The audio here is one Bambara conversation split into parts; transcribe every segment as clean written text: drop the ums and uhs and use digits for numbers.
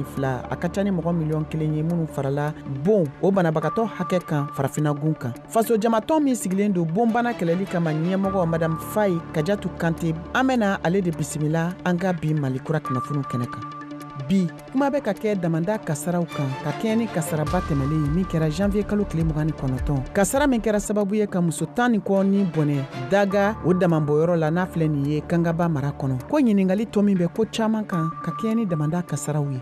Fila, a ka ca ni mɔgɔ miliyɔn 1 ye minnu farala bon o banabagatɔ hakɛ kan Farafinagun kan. Faso jamatɔn min sigilen don bonbana kɛlɛli kama, ɲɛmɔgɔ Madame Fayi Kajatu Kante, an bena ale de bisimila an ka bi Mali Kura kunnafoniw kɛnɛ kan. Bi kuma bɛ ka kɛ damanda kasaraw kan ka kɛɲɛ ni kasaraba tɛmɛlen ye min kɛra janvier kalo tile 29, kasara min kɛra sababu ye ka muso tan ni kɔ ni bɔnɛ daga o damabɔyɔrɔ la, n'a filɛ nin ye Kangaba mara kɔnɔ. Ko ɲiningali tɔ min bɛ ko caaman kan ka kɛɲɛ ni damanda kasaraw ye.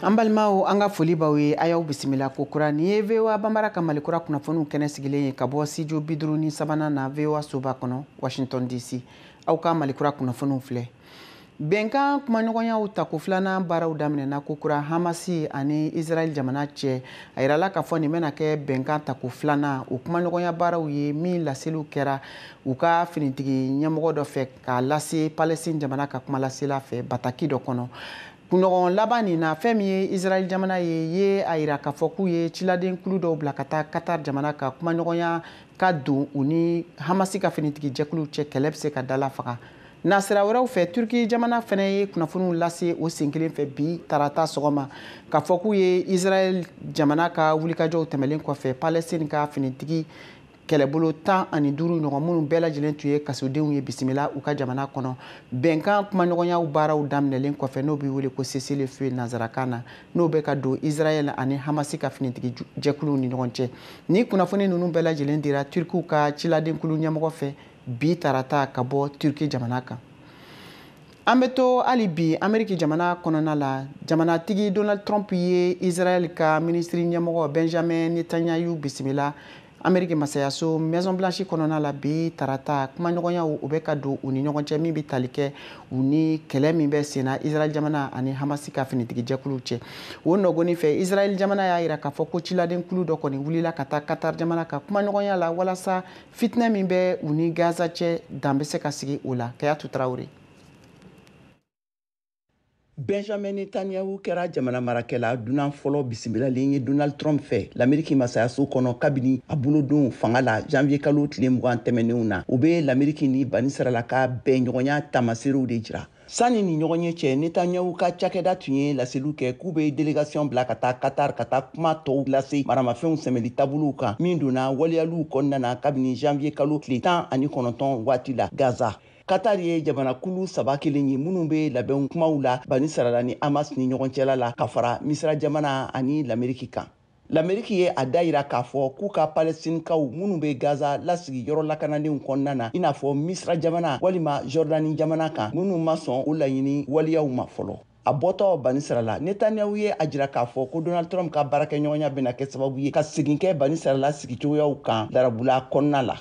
An balimaw, an ka foli b'aw ye, a y'aw bisimila ko kura. Nin ye VOA Banbara ka Malikura kunnafoniw kɛnɛ sigilen ye ka bɔ studio 53nan na, VOA soba kɔnɔ, Washington DC. Aw ka Malikura kunnafoniw filɛ. Bɛnkan kumaɲɔgɔnyaw tako filanan baaraw daminɛna kokura Hamasi ani Israɛl jamana cɛ. A yirala k'a fɔ nin bɛna kɛ bɛnkan tako filanan o kumaɲɔgɔnya baaraw ye, min laseliw kɛra u ka finitigi ɲɛmɔgɔ dɔ fɛ k'a lase Palestine jamana ka kumalasela fɛ bataki dɔ kɔnɔ. Kunɲɔgɔn laban nin na, fɛn min ye Israɛl jamana ye a yira k'a fɔ k'u ye ciladen kulu dɔw bila ka taa Qatar jamana ka kumaɲɔgɔnya ka don u ni Hamasi ka finitigi jɛkuluw cɛ, kɛlɛ bɛ se ka dala faga. Nasira wɛrɛw fɛ, Turki jamana fɛnɛ ye kunnafoniw lase o sen kelen fɛ bi tarata sɔgɔma k'a fɔ k'u ye Israɛl jamana ka wulikajɔw tɛmɛlen kɔfɛ, Palestine ka finitigi kɛlɛbolo 15 ɲɔgɔn minnu bɛɛ lajɛlen tun ye kasodenw ye bisimila u ka jamana kɔnɔ, bɛnkan kumaɲɔgɔnyaw baaraw daminɛlen kɔfɛ, n'o bɛ wele ko cessez-le-feu nanzarakan na, n'o bɛ ka don Israɛl ani Hamasi ka finitigi jɛkuluw ni ɲɔgɔn cɛ. Ni kunnafoni ninnu bɛɛ lajɛlen dira Turkiw ka ciladenkulu ɲɛmɔgɔ fɛ bi tarata ka bɔ Turki jamana kan. An bɛ to hali bi Ameriki jamana kɔnɔna la. Jamanatigi Donald Trump ye Israɛl ka minisiri ɲɛmɔgɔ Benjamin Netanyahu bisimila Ameriki masayaso Maison Blanche kɔnɔna la bi tarata. Kumaɲɔgɔnyaw o bɛ ka don u ni ɲɔgɔn cɛ min bɛ tali kɛ u ni kɛlɛ min bɛ senna Israɛl jamana ani Hamasi ka finitigi jɛkuluw cɛ. O nɔgɔni fɛ, Israɛl jamana y'a yira k'a fɔ ko ciladen kulu dɔ kɔni wulila ka taa Qatar jamana ka kumaɲɔgɔnya la walasa fitinɛ min bɛ u ni Gaza cɛ, dan bɛ se ka sigi o la. Kayatu Tarawele. Benjamin Netanyahu kɛra jamana marakɛla dunan fɔlɔ bisimilalen ye Donald Trump fɛ Lameriki masayaso kɔnɔ kabini a bolodon fanga la janvier kalo tile 20 tɛmɛnenw na. O bɛ Lameriki ni Banisirala ka bɛnɲɔgɔnya tamaserew de jira. Sani ni ɲɔgɔn ye cɛ, Netanyahu ka cakɛda tun ye laseliw kɛ k'u bɛ délégation bila ka taa Qatar ka taa kuma tɔw lase maramafɛnw sɛmɛli taabolow kan min donna waleyaliw kɔnɔna na kabini janvier kalo tile 19 waati la Gaza. Qatar ye jamanakulu saba kelen ye minnu bɛ labɛnw kumaw la Banisirala ni Hamas ni ɲɔgɔn cɛla la, ka fara Misira jamana ani Lameriki kan. Lameriki ye a da yira k'a fɔ k'u ka Palestinikaw minnu bɛ Gaza lasigi yɔrɔ lakananenw kɔnɔna na, i n'a fɔ Misira jamana walima Jɔrdani jamana kan, minnu ma sɔn o laɲini waleyaw ma fɔlɔ. A bɔtɔ Banisirala, Netanyahu ye a jira k'a fɔ ko Donald Trump ka baarakɛɲɔgɔnya bɛna kɛ sababu ye ka segin kɛ Banisirala sigicogoyaw kan darabula kɔnɔna la.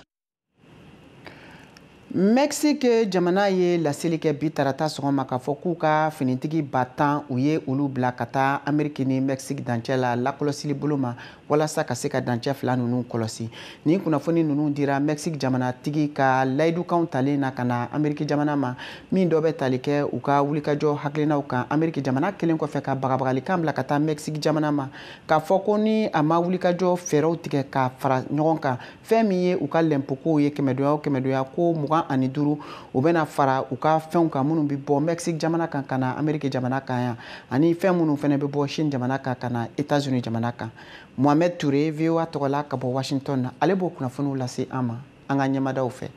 Mexique jamana ye laseli kɛ bi tarata sɔgɔma k'a fɔ k'u ka finitigi 10 000, u ye olu bila ka taa Ameriki ni Mexique dancɛ la lakɔlɔsili bolo ma walasa ka se ka dancɛ fila ninnu kɔlɔsi. Nin kunnafoni ninnu dira Mexique jamanatigi ka layidukanw talen na ka na Ameriki jamana ma, min dɔ bɛ tali kɛ u ka wulikajɔ hakilinaw kan. Ameriki jamana kelen kɔfɛ ka bagabagalikan bila ka taa Mexique jamana ma k'a fɔ ko ni a ma wulikajɔ fɛɛrɛw tigɛ ka fara ɲɔgɔn kan, fɛn min ye u ka lɛnpokow ye, kɛmɛdonya o kɛmɛdonya ko 25, u bɛna fara u ka fɛnw kan minnu bɛ bɔ Mexique jamana kan ka na Ameriki jamana kan yan, ani fɛn minnu fɛnɛ bɛ bɔ Chine jamana kan ka na États-Unis jamana kan. Mohamed Touré, VOA tɔgɔ la ka bɔ Washington na, ale b'o kunnafoniw lase an ma an ka ɲɛmadaw fɛ.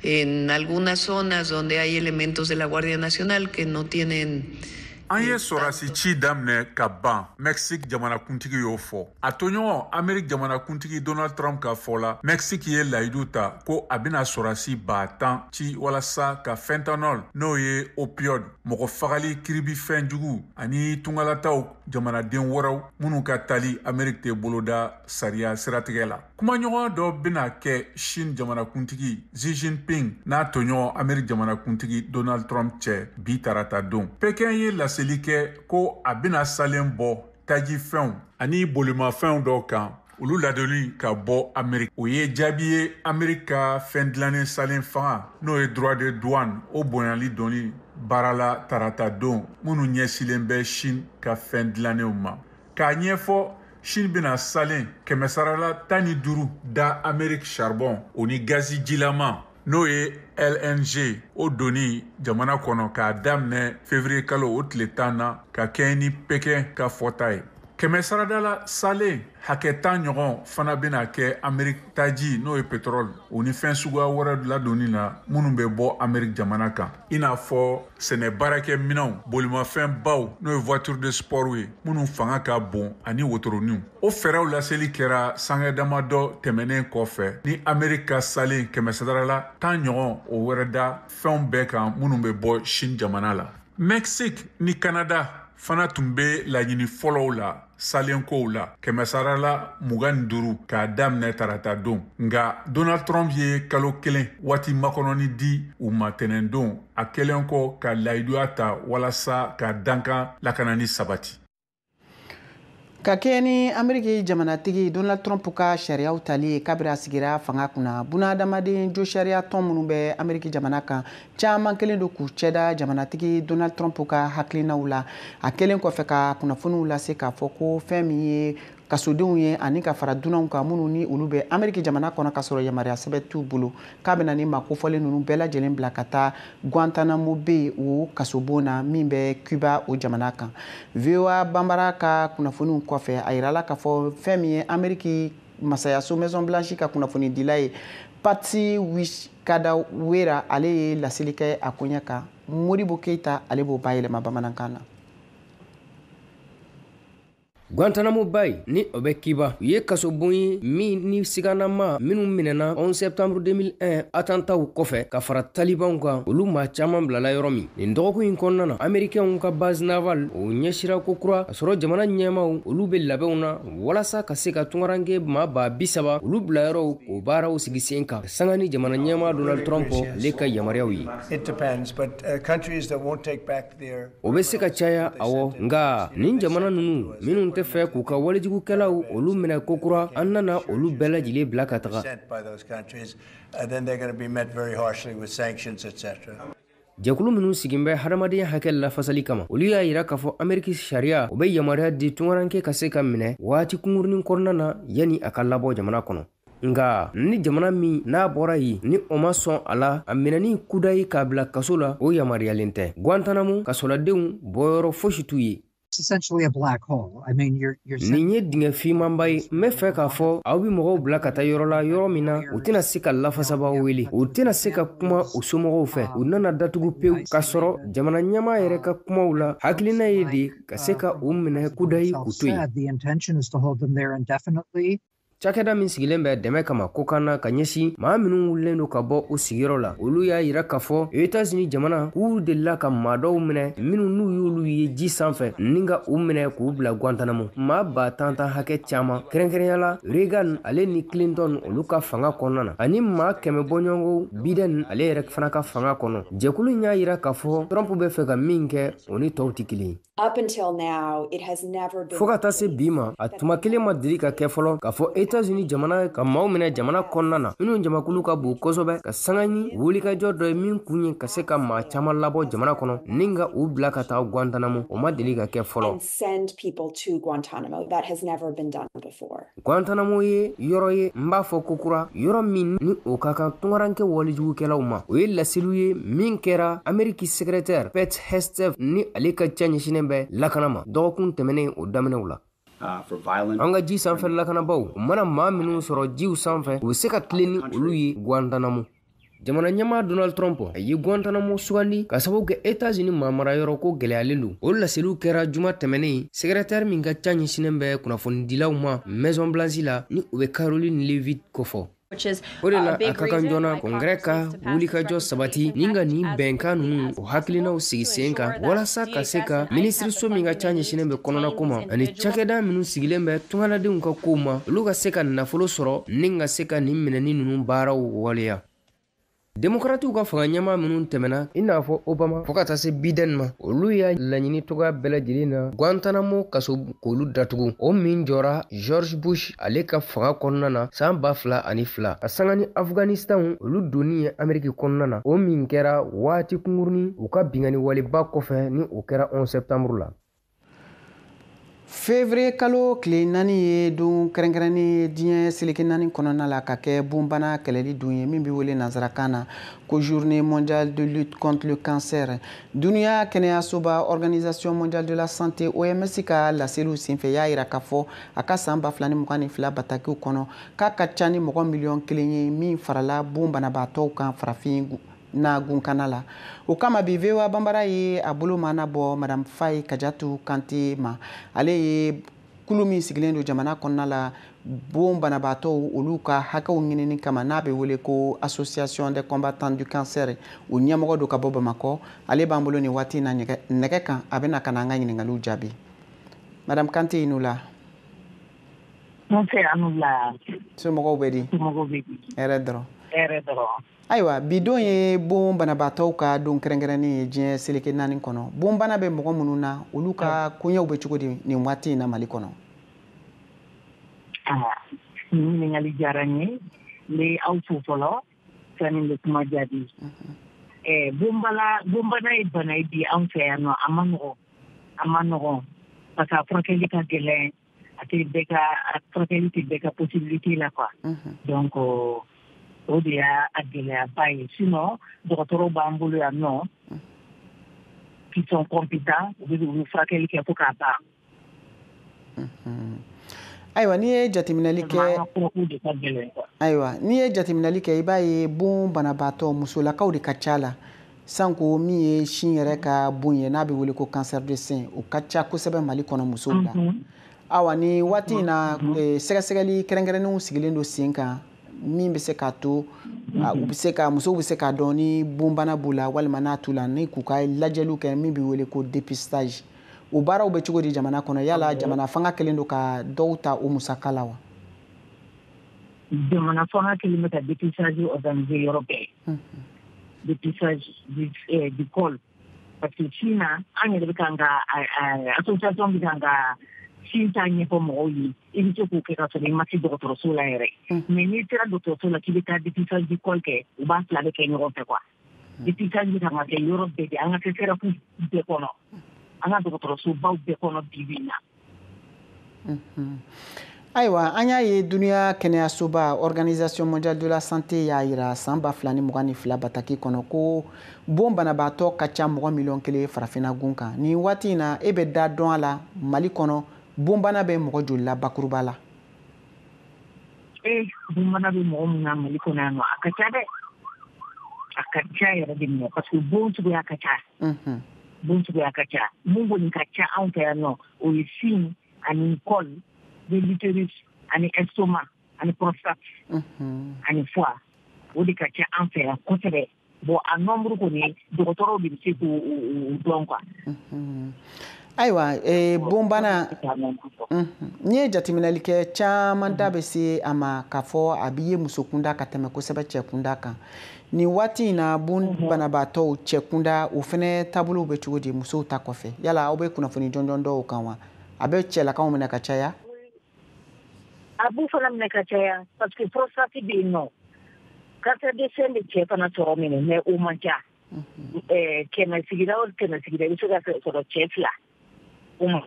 En algunas zonas donde hay elementos de la Guardia Nacional que no tienen An ye sɔrɔdasi ci daminɛ ka ban, Mexique jamanakuntigi y'o fɔ. A toɲɔgɔn Amerique jamanakuntigi Donald Trump ka fɔ la, Mexique ye layidu ta ko a bɛna sɔrɔdasi 10 000 ci walasa ka fentanyl, n'o ye opioid, mɔgɔ fagali kiribifɛn jugu, ani tungalataw jamanaden wɛrɛw minnu ka tali Amerique tɛ boloda sariya siratigɛ la. Kumaɲɔgɔn dɔ bɛna kɛ Chine jamanakuntigi Xi Jinping n'a toɲɔgɔn Amerique jamanakuntigi Donald Trump cɛ bi tarata don. Pekin ye laseli kɛ ko a bɛna salen bɔ tajifɛnw ani bolimafɛnw dɔw kan, olu ladonni ka bɔ Amerique. O ye jaabi ye Amerique ka fɛn dilannen salen fanga, n'o ye droit de douane, o bonyali donni baara la tarata don, minnu ɲɛsilen bɛ Chine ka fɛn dilannenw ma. K'a ɲɛfɔ, Chine bɛna salen 15% da Amerique charbon o ni gazi jilama. n'o ye LNG o donni jamana kɔnɔ k'a daminɛ février kalo o tile 10 na, ka kɛɲɛ ni Pékin ka fɔta ye. Kɛmɛ sarada la, salen hakɛ 10 ɲɔgɔn fana bɛna kɛ Ameriki taji, n'o ye pétrole, o ni fɛn suguya wɛrɛ ladonni na minnu bɛ bɔ Ameriki jamana kan, i n'a fɔ sɛnɛ baarakɛminɛnw, bolimafɛnbaw, n'o ye voiture de sport ye minnu fanga ka bon, ani wotoroninw. O fɛɛrɛw laseli kɛra sangɛ damadɔ tɛmɛnen kɔfɛ ni Ameriki ka salen kɛmɛ sarada la 10 ɲɔgɔn o wɛrɛ da fɛnw bɛɛ kan minnu bɛ bɔ Chine jamana la. Mexique ni Canada fana tun bɛ laɲini fɔlɔw la salenkow la, kɛmɛ sara la 25, k'a daminɛ tarata don. Nka Donald Trump ye kalo 1 waati makɔnɔni di u ma tɛnɛndon, a kɛlen kɔ ka layiduya ta walasa ka dankan lakanani sabati. Ka kɛɲɛ ni Ameriki jamanatigi Donald Trump ka sariyaw tali ye kabiri a sigira fanga kunna, bunahadamaden jo sariya tɔn minnu bɛ Ameriki jamana kan, caman kɛlen don k'u cɛda jamanatigi Donald Trump ka hakilinaw la, a kɛlen kɔfɛ ka kunnafoniw lase k'a fɔ ko fɛn min ye kasodenw ye ani ka fara dunanw kan minnu ni olu bɛ Ameriki jamana kɔnɔ ka sɔrɔ yamaruya sɛbɛn t'u bolo, k'a bɛna ni maa kofɔlen ninnu bɛɛ lajɛlen bila ka taa Guantanamo Bay, o kasobon na min bɛ Cuba, o jamana kan. VOA Banbara ka kunnafoniw kɔfɛ, a yirala k'a fɔ fɛn min ye Ameriki masayaso Maison Blanche ka kunnafonidila ye, Patsy Widakuswara, ale ye laseli kɛ a koɲɛ kan. Modibo Keyita, ale b'o bayɛlɛma bamanankan na. Guantanamo Bay ni o bɛ Kiba, u ye kasobon ye min ni siganama minnu minɛna 11 septembre 2001 attentatw kɔfɛ ka fara talibanw kan, olu maa caman bilala yɔrɔ min. Nin dɔgɔkun in kɔnɔna na, Américainw ka base navale o ɲɛsira ko kura ka sɔrɔ jamana ɲɛmaw olu bɛ labɛnw na walasa ka se ka tungaranke maa 30 000 olu bila yɔrɔw k'o baaraw sigi sen kan, sanga ni jamana ɲɛmaa Donald Trump ale ka yamaruyaw ye. O bɛ se ka caya, awɔ, nka nin jamana ninnu minnu tɛ fɛ k'u ka walijugukɛlaw olu minɛ kokura, an nana olu bɛɛ lajɛlen bila ka taga. Jɛkulu minnu sigin bɛ hadamadenya hakɛ lafasali kama, olu y'a yira k'a fɔ Ameriki sariya o bɛ yamaruya di tungaranke ka se ka minɛ waati kunkurunin kɔnɔna na yanni a ka labɔ jamana kɔnɔ. Nka ni jamana min n'a bɔra yen ni o ma sɔn a la, a minɛni kudayi k'a bila kaso la, o yamaruyalen tɛ. Guantanamo kasoladenw bɔyɔrɔ fosi t'u ye. Nin ye dingɛ finmanba ye. N bɛ fɛ k'a fɔ aw bɛ mɔgɔw bila ka taa yɔrɔ la, yɔrɔ min na u tɛna se ka lafasabaaw wele, u tɛna se ka kuma u somɔgɔw fɛ, u nana datugu pewu. K'a sɔrɔ jamana ɲɛmaa yɛrɛ ka kumaw la, hakilina ye de ka se ka u minɛ kudayi k'u to yen. Cakɛda min sigilen bɛ dɛmɛ kama ko kan na ka ɲɛsin maa minnu wulilen don ka bɔ u sigiyɔrɔ la, olu y'a yira k'a fɔ Etats-Unis jamana k'u delila ka maa dɔw minɛ minnu n'u y'olu ye ji sanfɛ ni ka u minɛ k'u bila Guantanamo, maa 10 000 hakɛ caman, kɛrɛnkɛrɛnya la Reagan ale ni Clinton olu ka fanga kɔnɔna na, ani maa 100 bɔɲɔgɔnko Biden ale yɛrɛ fana ka fanga kɔnɔ. Jɛkulu in y'a yira k'a fɔ Trump bɛ fɛ ka min kɛ, o ni tɔw tɛ kelen ye. Fo ka taa se bi ma, a tuma kelen ma deli ka kɛ fɔlɔ k'a fɔ Etats-Unis jamana ka maaw minɛ jamana kɔnɔna na minnu jamakulu ka bon kosɛbɛ, ka sanga ni wulikajɔ dɔ ye min kun ye ka se ka maa caman labɔ jamana kɔnɔ ni ka u bila ka taa Guantanamo, o ma deli ka kɛ fɔlɔ. Guantanamo ye yɔrɔ ye, n b'a fɔ kokura, yɔrɔ min ni o ka kan tungaranke walijugukɛlaw ma. O ye laseliw ye min kɛra Ameriki secrétaire Pete Hegseth ni ale ka ca ɲɛsinnen bɛ lakana ma dɔgɔkun tɛmɛnen o daminɛw la. An ka ji sanfɛ lakanabaw, u mana maa minnu sɔrɔ jiw sanfɛ, u bɛ se ka tilen ni olu ye Guantanamo. Jamana ɲɛmaa Donald Trump a ye Guantanamo sugandi ka sababu kɛ Etats-Unis mamara yɔrɔ ko gɛlɛyalen don. O laseliw kɛra juma tɛmɛnen, secrétaire min ka ca ɲɛsinnen bɛ kunnafonidilaw ma Maison Blanche la, ni o bɛ Caroline Leavitt kofɔ. O de la a ka kan joona Congrès ka wulikajɔ sabati ni ka nin bɛnkan ninnu o hakilinaw sigi sen kan, walasa ka se ka minisiriso min ka ca ɲɛsinnen bɛ kɔnɔnako ma ani cakɛda minnu sigilen bɛ tungaladenw ka kow ma, olu ka se ka nafolo sɔrɔ ni ka se ka nin minɛni ninnu baaraw waleya. Demokratiw ka fanga ɲɛmaa minnu tɛmɛna, i n'a fɔ Obama fo ka taa se Biden ma, olu y'a laɲini cogoya bɛɛ lajɛlen na Guantanamo kaso k'olu datugu, o min jɔra George Bush ale ka fanga kɔnɔna na san 2002, ka sanga ni Afghanistan olu donni ye Ameriki kɔnɔna na, o min kɛra waati kunkurunin u ka binkanni waleba kɔfɛ ni o kɛra 11 septembre la. Février kalo tile 4 ye don kɛrɛnkɛrɛnnen ye diɲɛ seleke 4 kɔnɔna la ka kɛ bonbana kɛlɛli don ye min bɛ wele nansarakan na ko journée mondiale de lutte contre le cancer. Duniya kɛnɛyasoba Organisation mondiale de la santé OMS ka laseliw senfɛ y'a yira k'a fɔ a ka san 2022 batakiw kɔnɔ k'a ka ca ni mɔgɔ miliyɔn 1 ye min farala bon banabaatɔw kan farafin na gunkana la. O kama bi VOA Bambara ye a bolo mana bɔ Madame Faye Kadiatou Kante ma. Ale ye kulu min sigilen don jamana kɔnɔna la bon banabaatɔw olu ka hakɛw ɲinini kama n'a bɛ wele ko Association des combattants du cancer, o ɲɛmɔgɔ don ka bɔ Bamakɔ. Ale b'an bolo nin waati in na nɛgɛ kan, a bɛna ka na an ka ɲininkaliw jaabi. Madame Kante, i n'u la. Nse, a n'u la. Somɔgɔw bɛ di? Somɔgɔw bɛ di? Hɛrɛ dɔrɔn. Hɛrɛ dɔrɔn. Ayiwa, bi don ye bon banabaatɔw ka don kɛrɛnkɛrɛnnen ye diɲɛ seleke 4 kɔnɔ. Bonbana bɛ mɔgɔ minnu na, olu ka koɲɛw bɛ cogo di nin waati in na Mali kɔnɔ? Nin ɲininkali diyara n ye. N bɛ aw fo fɔlɔ sani n bɛ kuma jaabi. Bonbana ye bana ye bi anw fɛ yan nɔ, a ma nɔgɔn. A ma nɔgɔn parce que a furakɛli ka gɛlɛn, a tɛ bɛɛ ka a furakɛli tɛ bɛɛ ka possibilité la quoi. Donc o de y'a gɛlɛyaba ye. Sinon dɔgɔtɔrɔw b'an bolo yan nɔ qui sont compétents, u bɛ furakɛli kɛ fo k'a ban. Ayiwa, n'i ye jateminɛli kɛ, ayiwa n'i ye jateminɛli kɛ, i b'a ye bon banabaatɔ musolakaw de ka ca la, sanko min ye sin yɛrɛ ka bon ye n'a bɛ wele ko cancer de sein, o ka ca kosɛbɛ Mali kɔnɔ musow la. Awa, ni waati in na sɛgɛsɛgɛli kɛrɛnkɛrɛnnenw sigilen don sen kan min bɛ se k'a to u bɛ se ka musow bɛ se k'a dɔn ni bonbana b'u la walima n'a t'u la, ni k'u ka lajɛliw kɛ min bɛ wele ko dépistage. O baaraw bɛ cogo di jamana kɔnɔ? Yala jamana fanga kɛlen don ka dɔw ta o musaka la wa? Jamana fanga kɛlen bɛ ka dépistage organiser yɔrɔ bɛɛ. Dépistage du col, parce que sin na an yɛrɛ bɛ kan ka association bɛ kan ka sin ta ɲɛfɔ mɔgɔw ye, i bɛ se k'o kɛ ka sɔrɔ i ma se dɔgɔtɔrɔso la yɛrɛ. Mais n'i sera dɔgɔtɔrɔso la k'i bɛ taa dépistage du col kɛ, u b'a fila bɛ kɛ ɲɔgɔn fɛ quoi. Dépistage bɛ kan ka kɛ yɔrɔ bɛɛ de, an ka CSRéf bɛɛ kɔnɔ, an ka dɔgɔtɔrɔsobaw bɛɛ kɔnɔ bi bi in na. Ayiwa, an y'a ye duniya kɛnɛyasoba Organisation mondiale de la santé y'a yira san 2022 bataki kɔnɔ ko bon banabaatɔ ka ca mɔgɔ miliyɔn 1 farafinna gun kan. Nin waati in na, e bɛ da dɔn a la Mali kɔnɔ bonbana bɛ mɔgɔ joli la bakuruba la? Bonbana bɛ mɔgɔ min na Mali kɔnɔ yan nɔ, a ka ca dɛ. A ka ca yɛrɛ de minɛ parce que bon suguya ka ca. Bon suguya ka ca. Mun kɔni ka ca anw fɛ yan nɔ, o ye sin ani col de l'utérus ani estomac ani prostate ani foie. O de ka ca an fɛ yan kosɛbɛ. Bon, a nombre kɔni dɔgɔtɔrɔw de bɛ se k'o dɔn quoi. Ayiwa, bonbana n'i ye jateminɛli kɛ, caman da bɛ se a ma k'a fɔ a bɛ ye muso kunda ka tɛmɛ kosɛbɛ cɛ kunda kan. Nin waati in na, bon banabaatɔw cɛ kunda, o fɛnɛ taabolow bɛ cogo di musow ta kɔfɛ? Yala aw bɛ kunnafoni jɔnjɔn dɔw kan wa? A bɛ cɛlakaw minɛ ka caya? A b'u fana minɛ ka caya parce que prostate bɛ yen nɔ. Cancer de sein bɛ cɛ fana sɔrɔ minɛ, mais o man ca. 100 sigida o 100 sigida i bɛ se ka sɔrɔ cɛ 2. O ma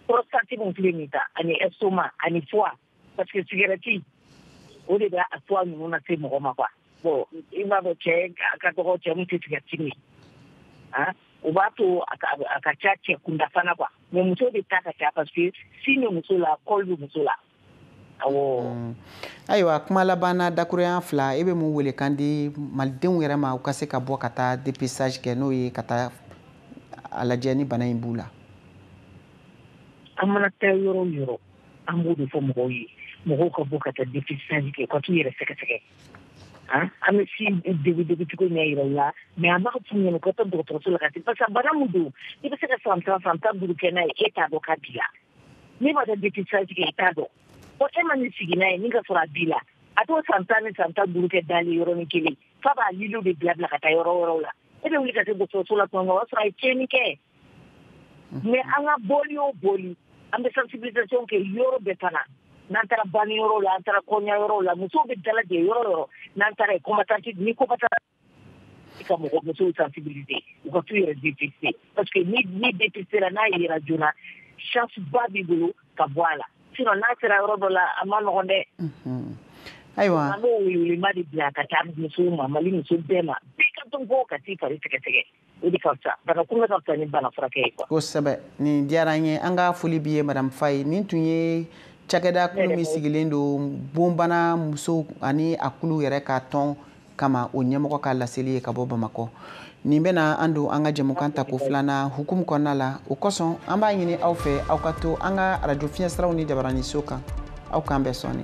prostate mun filɛ nin ta ani estomac ani foie, parce que cigarette o de bɛ a foie ninnu lase mɔgɔ ma quoi. Bon, i b'a dɔn cɛ ka dɔgɔ, cɛ mun tɛ cigarette min, o b'a to a ka ca cɛ kunda fana quoi. Mais muso de ta ka ca parce que sin bɛ muso la, col bɛ muso la. Awɔ. Ayiwa, kuma laban na, dakurunya 2, e bɛ mun wele kan di malidenw yɛrɛ ma u ka se ka bɔ ka taa dépistage kɛ, n'o ye ka taa a lajɛ ni bana in b'u la? An mana taa yɔrɔ o yɔrɔ, an b'o de fɔ mɔgɔw ye, mɔgɔw ka bɔ ka taa dépistage kɛ, ka t'u yɛrɛ sɛgɛsɛgɛ. An bɛ sin degu cogo ɲɛ yira u la, mais an b'a f'u ɲɛna u ka taa dɔgɔtɔrɔso la ka se, parce que bana mun don, i bɛ se ka san 10 san 15 kɛ n'a ye, e t'a dɔn k'a b'i la. N'i ma taa dépistage kɛ, i t'a dɔn. Bon, e ma nin sigi n'a ye ni ka sɔrɔ a b'i la, a t'o san 10 ni san 15 kɛ dalen yɔrɔnin kelen, f'a b'a liliw de bila bila ka taa yɔrɔ wɛrɛw la. E bɛ wuli ka se dɔgɔtɔrɔso la tuma min na, o y'a sɔrɔ a ye tiɲɛni kɛ. Mais an ka bɔli o bɔli, an bɛ sensibilisation kɛ yɔrɔ bɛɛ fana. N'an taara banni yɔrɔ la, an taara kɔɲɔ yɔrɔ la, musow bɛ dalajɛ yɔrɔ o yɔrɔ, n'an taara yen, combattant ni combattant ka mɔgɔ musow sensibiliser, u ka t'u yɛrɛ dépister, parce que ni dépister la, n'a yera joona, Chance ba b'i bolo ka bɔ a la. Sinon n'a sera yɔrɔ dɔ la, a ma nɔgɔn dɛ. Ayiwa, an b'o welewelema de bila ka taa musow ma, Mali muso bɛɛ ma, bɛɛ ka dɔn bɔ ka t'i fari sɛgɛsɛgɛ, o de ka fisa. Bana kunbɛ ka fisa ni bana furakɛ ye quoi. Kosɛbɛ, nin diyara n ye. An ka foli b'i ye, Madame Faye. Nin tun ye cakɛda kulu min sigilen don bonbana musow ani a kulu yɛrɛ ka tɔn kama, o ɲɛmɔgɔ ka laseli ye ka bɔ Bamakɔ. Nin bɛna an don an ka jɛmukan tako filanan hukumu kɔnɔna la. O kosɔn, an b'a ɲini aw fɛ, aw ka to an ka arajo fiɲɛsiraw ni jabaraniso kan. Aw k'an bɛn sɔɔni.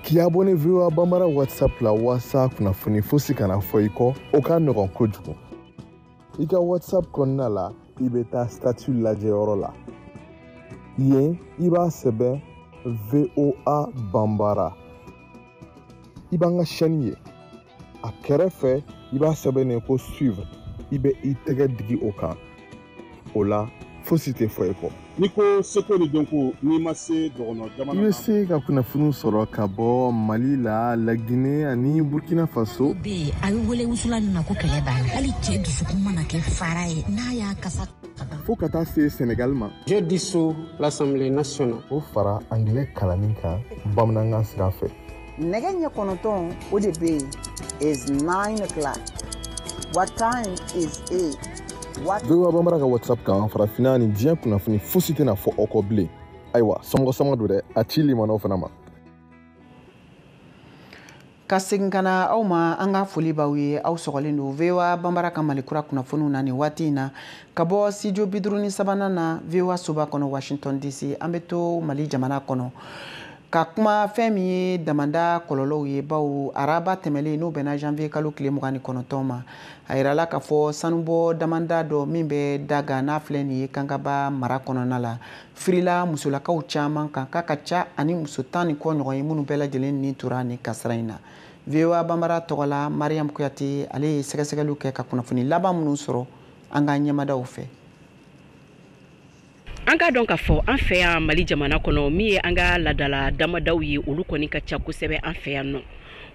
K'i abonné VOA Bambara WhatsApp la walasa kunnafoni fosi kana fɔ i kɔ, o ka nɔgɔn kojugu. I ka WhatsApp kɔnɔna la, i bɛ taa statut lajɛyɔrɔ la. Yen, i b'a sɛbɛn VOA Bambara. I b'an ka chaîne ye. A kɛrɛfɛ, i b'a sɛbɛn ko suivre. I bɛ i tɛgɛ digi o kan. O la, fosi tɛ fɔ i kɔ. N'i ko seko ni dɔnko, n'i ma se dɔgɔnɔ jamana I bɛ se ka kunnafoniw sɔrɔ ka bɔ Mali la, Laginɛ ani Burkina Faso. Bɛ yen, a bɛ wele wusulan min ma ko kɛlɛ b'a la, hali cɛ dusukun mana kɛ fara ye n'a y'a kasa. Fo ka taa se Senegal ma. Je dissous l'Assemblée nationale. O fara angilɛ kalanni kan bamanankan sira fɛ. Nɛgɛ ɲɛ 9, o de bɛ yen, is 9 o'clock. What time is it? What VOA Bambara ka WhatsApp kan, farafinna ni diɲɛ kunnafoni fosi tɛna fɔ aw kɔ bilen. Ayiwa, somɔgɔ sama don dɛ, a ci limanaw fana ma. Ka segin ka na aw ma, an ka foli b'aw ye. Aw sɔgɔlen don VOA Bambara ka Mali Kura kunnafoniw na nin waati in na ka bɔ studio 53nan na, VOA soba kɔnɔ, Washington DC. An bɛ to Mali jamana kɔnɔ ka kuma fɛn min ye damanda kɔlɔlɔw ye, bawo araba tɛmɛlen, n'o bɛnna janvier kalo tile 29 ma, a yirala k'a fɔ sanubɔ damanda dɔ min bɛ Daga, n'a filɛ nin ye Kankaba mara kɔnɔna la, firila musolakaw caman kan, k'a ka ca ani muso 10 ni kɔ ɲɔgɔn ye minnu bɛɛ lajɛlen ni tora nin kasara in na. VOA Bambara tɔgɔ la, Mariam Kuyate, ale ye sɛgɛsɛgɛliw kɛ ka kunnafoni laban minnu sɔrɔ an ka ɲɛmadaw fɛ. An k'a dɔn k'a fɔ an fɛ yan Mali jamana kɔnɔ, min ye an ka ladala damadaw ye, olu kɔni ka ca kosɛbɛ an fɛ yan nɔ.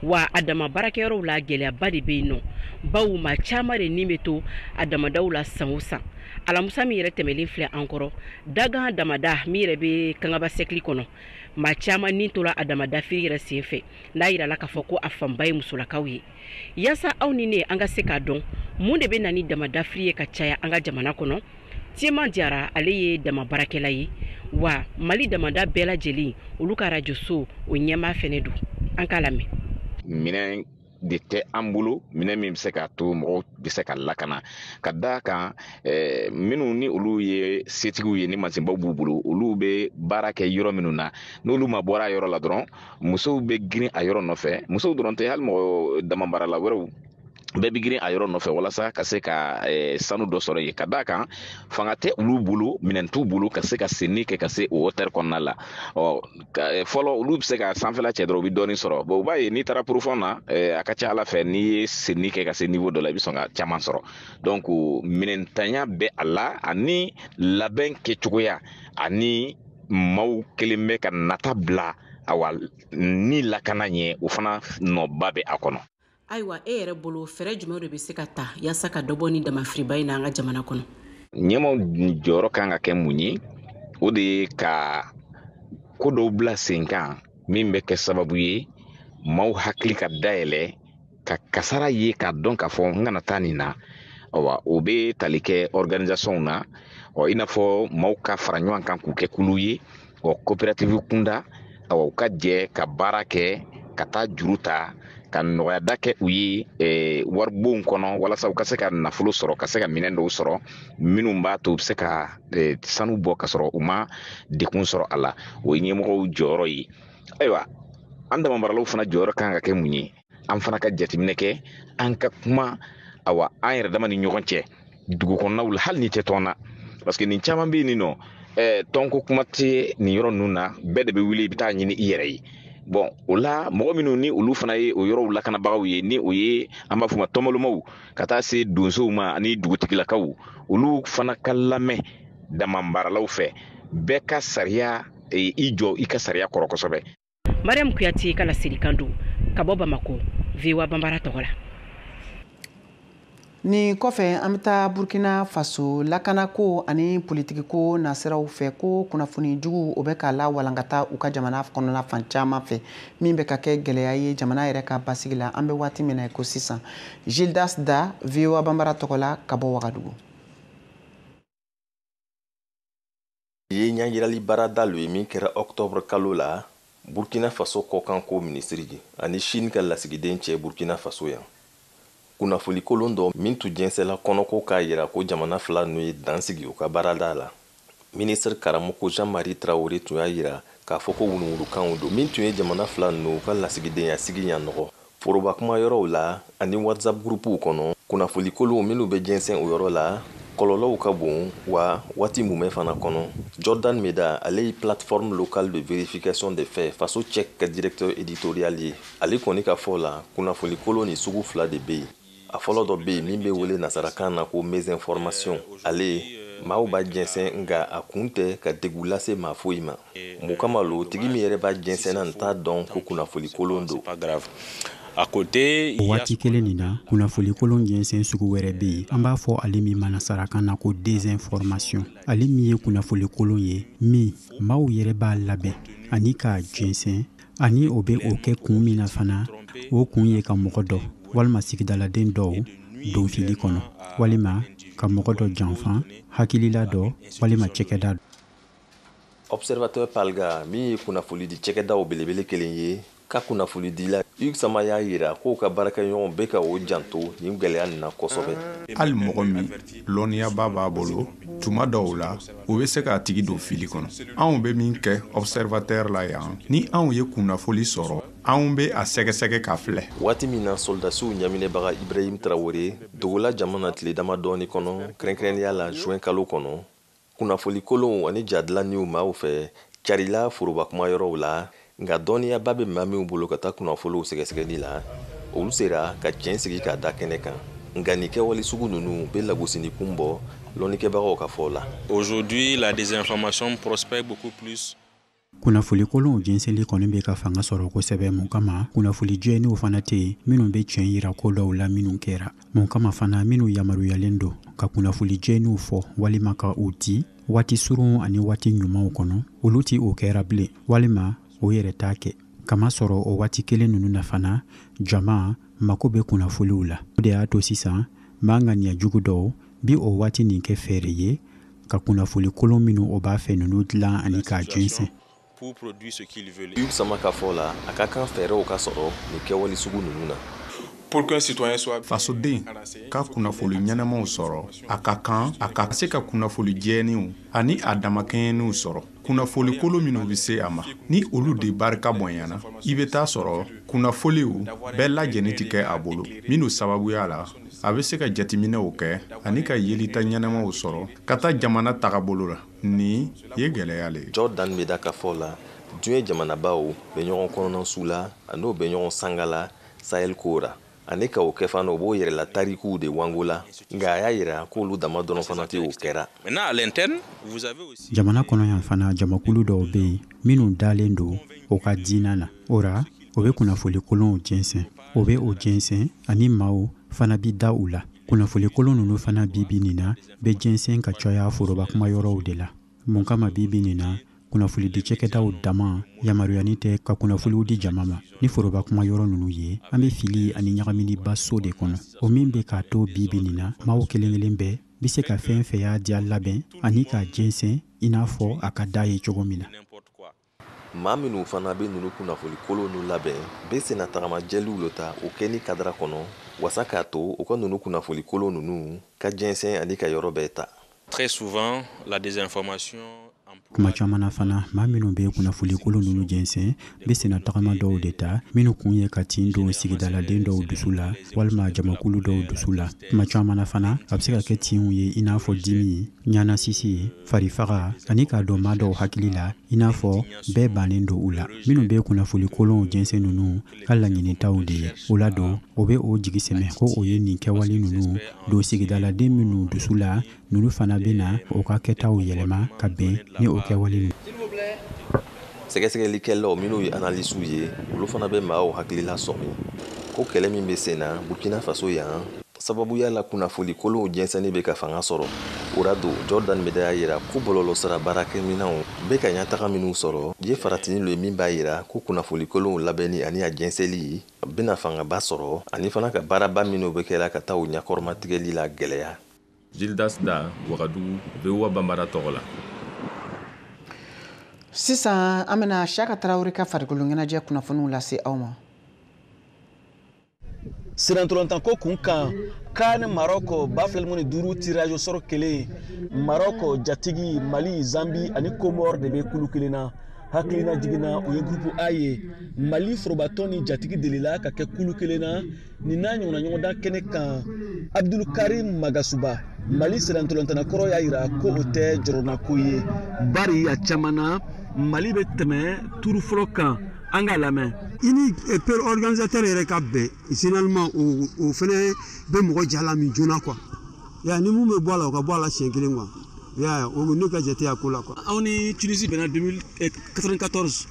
Wa a dama baarakɛyɔrɔw la, gɛlɛyaba de bɛ yen nɔ, bawo maa caman de nin bɛ to a damadaw la san o san. Alamusa min yɛrɛ tɛmɛlen filɛ an kɔrɔ, Dagan damada min yɛrɛ bɛ Kangaba sɛkili kɔnɔ, maa caman nin tora a damadafiri yɛrɛ sen fɛ, n'a yirala k'a fɔ ko a fanba ye musolakaw ye. Yaasa aw ni ne an ka se k'a dɔn mun de bɛ na ni damadafiri ye ka caya an ka jamana kɔnɔ, Tiema Jara, ale ye dama baarakɛla ye, wa Mali damada bɛɛ lajɛlen olu ka arajoso o ɲɛmaa fɛnɛ don. An k'a lamɛn. Minɛn de tɛ an bolo, minɛn min bɛ se k'a to mɔgɔw bɛ se ka lakana ka da kan. Minnu ni olu ye setigiw ye, ni mansinbaw b'u bolo, olu bɛ baara kɛ yɔrɔ minnu na, n'olu ma bɔra a yɔrɔ la dɔrɔn, musow bɛ girin a yɔrɔ nɔfɛ. Musow dɔrɔn tɛ, hali mɔgɔ dama baarala wɛrɛw bɛɛ bɛ girin a yɔrɔ nɔfɛ walasa ka se ka sanu dɔ sɔrɔ yen, ka d'a kan fanga tɛ olu bolo, minɛn t'u bolo ka se ka senni kɛ ka se o hauteur kɔnɔna la. Ɔ fɔlɔ, olu bɛ se ka sanfɛla cɛ dɔrɔn, u bɛ dɔɔnin sɔrɔ. Bon, u b'a ye n'i taara profond na, a ka ca ala fɛ, n'i ye senni kɛ ka se niveau dɔ la, i bɛ sɔn ka caman sɔrɔ. Donc minɛntanya bɛ a la, ani labɛn kɛcogoya, ani maaw kelen bɛ ka nata bila awa ni lakana ɲɛ, o fana nɔba bɛ a kɔnɔ. Ayiwa, e yɛrɛ bolo, fɛɛrɛ jumɛn de bɛ se ka ta yaasa ka dɔ bɔ ni damafiriba in na an ka jamana kɔnɔ? Ɲɛmaw jɔyɔrɔ kan ka kɛ mun ye? O de ye ka ko dɔw bila sen kan min bɛ kɛ sababu ye maaw hakili ka dayɛlɛ ka kasara ye, k'a dɔn k'a fɔ n kana taa nin na. Awa, o bɛ tali kɛ organisation na, ɔ i n'a fɔ maaw ka fara ɲɔgɔn kan k'u kɛ kulu ye, ɔ coopérative kunda, awa u ka jɛ ka baara kɛ, ka taa juru ta, ka nɔgɔyada kɛ u ye waribonw kɔnɔ, walasa u ka se ka nafolo sɔrɔ, ka se ka minɛn dɔw sɔrɔ minnu b'a to u bɛ se ka sanu bɔ ka sɔrɔ u ma dekun sɔrɔ a la. O ye ɲɛmɔgɔw jɔyɔrɔ ye. Ayiwa, an damamaralaw fana jɔyɔrɔ kan ka kɛ mun ye? An fana ka jateminɛ kɛ, an ka kuma, awa an yɛrɛ dama ni ɲɔgɔn cɛ dugu kɔnɔnaw la, hali ni tɛ tɔn na, parce que nin caman bɛ yen nin nɔ, tɔnko kuma tɛ nin yɔrɔ ninnu na. Bɛɛ de bɛ wuli i bɛ taa ɲini i yɛrɛ ye. Bon, o la, mɔgɔ minnu ni olu fana ye o yɔrɔw lakanabagaw ye, ni o ye an b'a fɔ ma tɔnbɔlɔmaw, ka taa se donsow ma ani dugutigilakaw, olu fana ka lamɛn damabaaralaw fɛ. Bɛɛ ka sariya i jɔ i ka sariya kɔrɔ kosɛbɛ. Mariam Kuyate ka laselikan don ka bɔ Bamako, VOA Bambara tɔgɔ la. Nin kɔfɛ, an bɛ taa Burkina Faso lakanako ani politikiko nasiraw fɛ, ko kunnafoni jugu o bɛ k'a la walankata u ka jamana kɔnɔna fan caman fɛ, min bɛ ka kɛ gɛlɛya ye jamana yɛrɛ ka basigi la an bɛ waati min na i ko sisan. Gildas Da, VOA Banbara tɔgɔ la, ka bɔ Wagadugu. Ye ɲɛyirali baarada lo ye min kɛra octobre kalo la Burkina Faso kɔkanko minisiri ani Chine ka lasigiden cɛ Burkina Faso yan. Kunnafoli kolon dɔ min tun jɛnsɛla kɔnɔko k'a yira ko jamana fila ninnu ye dan sigi u ka baarada la, minisiri karamɔgɔ Jean-Marie Traoré tun y'a yira k'a fɔ ko wuluwulukanw don min tun ye jamana fila ninnu ka lasigidenya sigi yan nɔgɔ. Foroba kumayɔrɔw la ani WhatsApp gurupuw kɔnɔ, kunnafoli kolonw minnu bɛ jɛnsɛn o yɔrɔ la, kɔlɔlɔw ka bon wa waati mumɛ fana kɔnɔ. Jordan Meda, ale ye plateforme locale de vérification des faits Faso Check ka directeur éditorial ye. Ale kɔni ka fɔ la, kunnafoli kolon ni sugu fila de bɛ yen. A fɔlɔ dɔ bɛ yen min bɛ wele nasarakan na ko mésinformation. Ale maaw b'a jɛnsɛn, nka a kun tɛ ka degun lase maa foyi ma. Mun kama lo, tigi min yɛrɛ b'a jɛnsɛnna n t'a dɔn ko kunnafoli kolon don. O waati kelen nin na, kunnafoli kolon jɛnsɛn sugu wɛrɛ bɛ yen, an b'a fɔ ale min ma nasarakan na ko désinformation. Ale min ye kunnafoli kolon ye min maaw yɛrɛ b'a labɛn ani k'a jɛnsɛn, ani o bɛ o kɛ kun min na fana, o kun ye ka mɔgɔ dɔ walima sigidaladen dɔw don fili kɔnɔ, walima ka mɔgɔ dɔ janfa hakilila dɔ walima cɛkɛda. Observateur Palga, min ye kunnafoli di cɛkɛdaw belebele kelen ye, ka kunnafoli dila Hugues Sama y'a yira k'o ka baarakɛɲɔgɔnw bɛ ka o janto nin gɛlɛya nin na kosɛbɛ. Hali mɔgɔ min lɔnniyaba b'a bolo, tuma dɔw la o bɛ se k'a tigi don fili kɔnɔ. Anw bɛ min kɛ Observateur la yan, ni anw ye kunnafoli sɔrɔ, anw bɛ a sɛgɛsɛgɛ ka filɛ. Waati min na soldasiw ɲaminɛbaga Ibrahim Traoré dogola jama na tile damadɔɔni kɔnɔ, kɛrɛnkɛrɛnnenya la juin kalo kɔnɔ, kunnafoli kolonw ani jadilanniw maaw fɛ carila foroba kumayɔrɔw la. Nka dɔnniyaba bɛ maa minw bolo ka taa kunnafoliw sɛgɛsɛgɛli la, olu sera ka tiɲɛ sigi k'a da kɛnɛ kan. Nka nin kɛwale sugu ninnu bɛ lagosini kun bɔ lɔnnikɛbagaw ka fɔ la. Aujourd'hui, la désinformation prospère beaucoup plus. Kunnafoli kolonw jɛnsɛnli kɔni bɛ ka fanga sɔrɔ kosɛbɛ. Mun kama? Kunnafoli jɛniw fana tɛ yen minnu bɛ tiɲɛ yira ko dɔw la minnu kɛra. Mun kama fana, minnu yamaruyalen don ka kunnafoli jɛniw fɔ walima ka u di waati surun ani waati ɲumanw kɔnɔ, olu ti o kɛra bilen walima o yɛrɛ t'a kɛ. Kama sɔrɔ o waati kelen ninnu na fana, jama mako bɛ kunnafoliw la. O de y'a to sisan maa ŋaniya jugu dɔw bi o waati nin kɛ fɛɛrɛ ye ka kunnafoli kolon minnu o b'a fɛ ninnu dilan ani k'a jɛnsɛn. Hugues Sama ka fɔ la, a ka kan fɛɛrɛw ka sɔrɔ nin kɛwale sugu ninnu na. Fasoden ka kunnafoli ɲɛnamaw sɔrɔ, a ka kan a ka se ka kunnafoli jɛniw ani a damakɛɲɛniw sɔrɔ. Kunnafoli kolo minnu bɛ se a ma, ni olu de barika bonyana, i bɛ taa sɔrɔ kunnafoliw bɛɛ lajɛlen tɛ kɛ a bolo minnu sababuya la a bɛ se ka jateminɛw kɛ ani ka yelita ɲɛnamaw sɔrɔ ka taa jamana tagabolo la. Nin ye gɛlɛya le ye. Jordan Meda ka fɔ la, diɲɛ jamanabaw bɛ ɲɔgɔn kɔnɔna su la an'o bɛ ɲɔgɔn sanga la Sahel ko ra, ani ka o kɛ fana, o b'o yɛrɛla tarikuw de wango la. Nka a y'a yira k'olu dama dɔrɔn fana tɛ o kɛra. Jamana kɔnɔ yan fana, jamakulu dɔw bɛ yen minnu dalen don o ka diina na. O ra, o bɛ kunnafoli kolonw jɛnsɛn, o bɛ o jɛnsɛn ani maaw fana bi da u la. Kunnafoli kolon ninnu fana bi bi nin na bɛ jɛnsɛn ka caya foroba kumayɔrɔw de la. Mun kama bi bi nin na, kunnafoli di cɛkɛdaw dama yamaruyani tɛ ka kunnafoliw di jama ma ni foroba kumayɔrɔ ninnu ye? An bɛ fili ani ɲagaminiba so de kɔnɔ, o min bɛ k'a to bi bi nin na maaw kelen kelen bɛɛ bɛ se ka fɛn fɛn y'a diya labɛn ani k'a jɛnsɛn i n'a fɔ a ka da ye cogo min na. Maa minnu fana bɛ ninnu kunnafoli kolon ninnu labɛn bɛ senna tagama jɛliw lo ta o kɛli kadara kɔnɔ wasa k'a to u ka ninnu kunnafoli kolon ninnu ka jɛnsɛn ani ka yɔrɔ bɛɛ ta. Très souvent, la désinformation. Kuma caman na fana, maa minnu bɛ kunnafoli kolon ninnu jɛnsɛn bɛ senna tagama dɔw de ta minnu kun ye ka tin don sigidaladen dɔw dusu la walima jamakulu dɔw dusu la. Kuma caman na fana, a bɛ se ka kɛ tinw ye i n'a fɔ dimi, ɲanasisi, farifaga, ani k'a dɔn maa dɔw hakili la i n'a fɔ bɛɛ bannen don u la. Minnu bɛ kunnafoli kolonw jɛnsɛn ninnu ka laɲinitaw de ye o la don, o bɛ o jigi sɛmɛ ko o ye nin kɛwale ninnu don sigidaladen minnu dusu la, ninnu fana bɛ na o ka kɛtaw yɛlɛma ka bɛn ni o kɛwale ninnu. Sɛgɛsɛgɛlikɛlaw minnu ye analysiw ye, olu fana bɛ maaw hakilila sɔmi ko kɛlɛ min bɛ sen na Burkina Faso yan. Sababuya la kunnafoli kolonw jɛnsɛnni bɛ ka fanga sɔrɔ. O ra don, Jordan Meda y'a yira ko bɔlɔlɔsira baarakɛminɛnw bɛ ka ɲɛtaga minnu sɔrɔ ye faratini lo ye min b'a yira ko kunnafoli kolonw labɛnni ani a jɛnsɛnli bɛna fangaba sɔrɔ, ani fana ka baaraba minnu bɛ kɛla ka taa o ɲakɔrɔmatigɛli la gɛlɛya. Gildas Da, Wagadugu, VOA Bambara tɔgɔ la. Sisan an bɛna Siyaka Tarawele ka farikolo ɲɛnajɛ kunnafoniw lase aw ma. Sirantɔlantanko kun kan, CAN Maroc 2025 tirage au sort kelen, Maroc jatigi, Mali, Zambi ani Comore de bɛ kulu kelen na. Hakilina jiginna, o ye groupe A ye. Mali forobatɔn ni jatigi delila ka kɛ kulu kelen na nin n'a ɲɔgɔnna ɲɔgɔndan kɛnɛ kan. Abdulkarim Magasuba, Mali sirantɔlantana kɔrɔ, y'a yira ko o tɛ jɔrɔnako ye, bari a caman na Mali bɛ tɛmɛ turu fɔlɔ kan. An k'a lamɛn. I ni père organisateur yɛrɛ ka bɛn généralement, o fɛnɛ bɛ mɔgɔ jala min joona quoi. Ya ni mun bɛ bɔ a la, o ka bɔ a la siɲɛ kelen quoi. Ya o ne ka jate a ko la quoi. Aw ni Tunisie bɛnna 2094,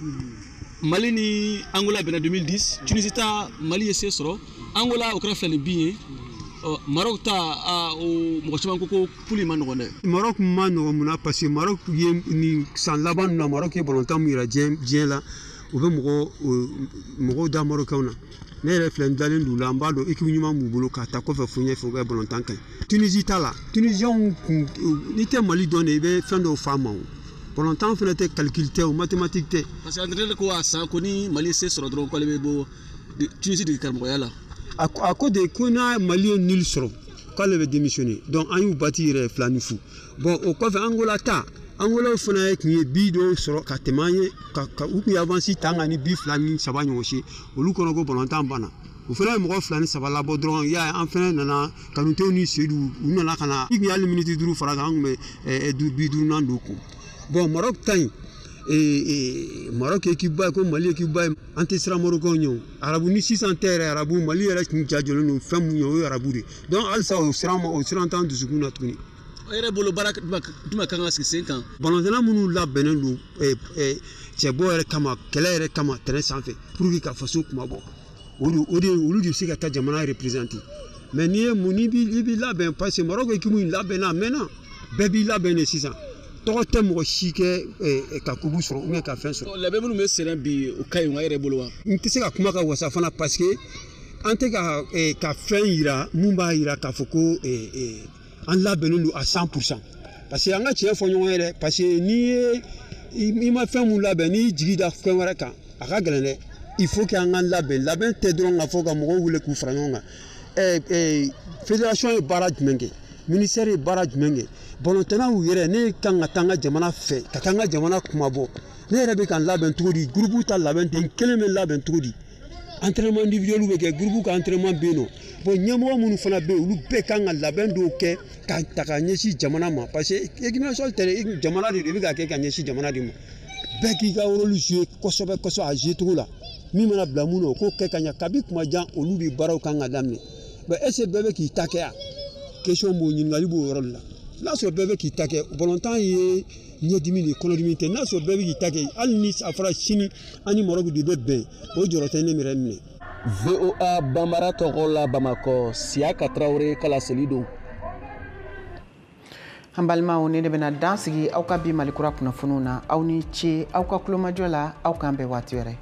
Mali ni Angola bɛnna 2010. Tunisie ta, Mali ye se sɔrɔ. Angola, o kɛra 2 ni bi ye. Ɔ Maroc ta, o mɔgɔ caman ko ko poule ma nɔgɔn dɛ. Maroc ma nɔgɔn mun na? Parce que Maroc ye nin san laban ninnu na, Maroc ye balontan mun yira diɲɛ la, u bɛ mɔgɔw da Marocains na. Ne yɛrɛ filɛ, n dalen d'u la, n b'a dɔn équipe ɲuman b'u bolo ka taa kɔfɛ fo ɲɛfɛ, u bɛ balontan ka ɲi. Tunisie ta la, Tunisiens kun, n'i tɛ Mali dɔn de, i bɛ fɛn dɔw f'a ma. O balontan fana tɛ calcul tɛ, o mathématique tɛ. Parce que entraîneur ko a san ko ni Mali se sɔrɔ dɔrɔn, k'ale bɛ bɔ Tunisie dege karamɔgɔya la. A ko de ko n'a Mali ye nul sɔrɔ, k'ale bɛ démissionner. Donc an y'u bati yɛrɛ 2 ni 0. Bon, o kɔfɛ, Angola ta, Angola fana tun ye bi dɔw sɔrɔ ka tɛmɛ an ye, ka u tun ye avance ta an kan ni bi 2 ni 3 ɲɔgɔn se. Olu kɔnɔ ko balontan banna, u fana ye mɔgɔ 2 ni 3 labɔ dɔrɔn. I y'a ye, an fana nana, Kanutew ni Seydou, u nana ka na i tun ye hali miniti 5 fara kan, an tun bɛ bi duurunan don kun. Bon, Maroc ta in, Maroc équipe ba ye ko Mali équipe ba ye, an tɛ siran Marocains ɲɛ. O arabu ni sisan tɛ yɛrɛ, arabu Mali yɛrɛ tun ja jɔlen don fɛn mun ye, o ye arabu de. Donc halisa o siran o siran t'an dusukun na tuguni. E yɛrɛ bolo, baara jumɛn kan ka sigi sen kan? Balontanna minnu labɛnnen don cɛbɔ yɛrɛ kama, kɛlɛ yɛrɛ kama terrain sanfɛ pour que ka faso kuma bɔ, o de olu de bɛ se ka taa jamana représenter. Mais n'i ye mun, n'i b'i i b'i labɛn, parce que Maroc équipe in labɛnna a mɛnna, bɛɛ b'i labɛn de. Sisan tɔgɔ tɛ mɔgɔ si kɛ ka coupe sɔrɔ ou bien ka fɛn sɔrɔ. Labɛn minnu bɛ senna bi, o ka ɲi wa e yɛrɛ bolo wa? N tɛ se ka kuma ka wasa fana, parce que an tɛ ka fɛn yira mun b'a yira k'a fɔ ko an labɛnnen don à 100%, parce que an ka tiɲɛ fɔ ɲɔgɔn ye dɛ, parce que n'i ye i ma fɛn mun labɛn, n'i jigi da fɛn wɛrɛ kan, a ka gɛlɛn dɛ. Il faut que an ka labɛn. Labɛn tɛ dɔrɔn ka fɔ ka mɔgɔw wele k'u fara ɲɔgɔn kan. Fédération ye baara jumɛn kɛ? Ministère ye baara jumɛn kɛ? Balontannaw yɛrɛ, ne kan ka taa n ka jamana fɛ, ka taa n ka jamana kumabɔ, ne yɛrɛ bɛ ka n labɛn cogo di? Groupe ta labɛn tɛ, n kelen bɛ labɛn cogo di? Entraînement individuel bɛ kɛ, groupe ka entraînement bɛ yen nɔ. Bon, ɲɛmɔgɔ minnu fana bɛ yen, olu bɛɛ kan ka labɛn dɔw kɛ ka ta ka ɲɛsin jamana ma, parce que équipe nationale tɛ dɛ, jamana de don. I bɛ ka kɛ ka ɲɛsin jamana de ma. Bɛɛ k'i ka rôle jouer kosɛbɛ kosɛbɛ, a jouer cogo la min mana bila mun na, o k'o kɛ ka ɲɛ. Kabi kuma jan, olu de baaraw kan ka daminɛ. Bon, est ce que bɛɛ bɛ k'i ta kɛ? A question b'o, ɲininkali b'o yɔrɔ de la. N'a sɔrɔ bɛɛ bɛ k'i ta kɛ, balontan ye ɲɛdimi de ye, kɔnɔdimi tɛ. N'a sɔrɔ bɛɛ bɛ k'i ta kɛ, hali ni a fɔra sini an ni Maroc de bɛ bɛn, o jɔrɔ tɛ ne yɛrɛ minɛ. VOA Bambara tɔgɔ la, Bamakɔ, Siyaka Tarawele ka laseli don. An balimaw, ne de bɛna dan sigi aw ka bi Malikura kunnafoniw na. Aw ni ce aw ka kulomajɔ la. Aw k'an bɛn waati wɛrɛ.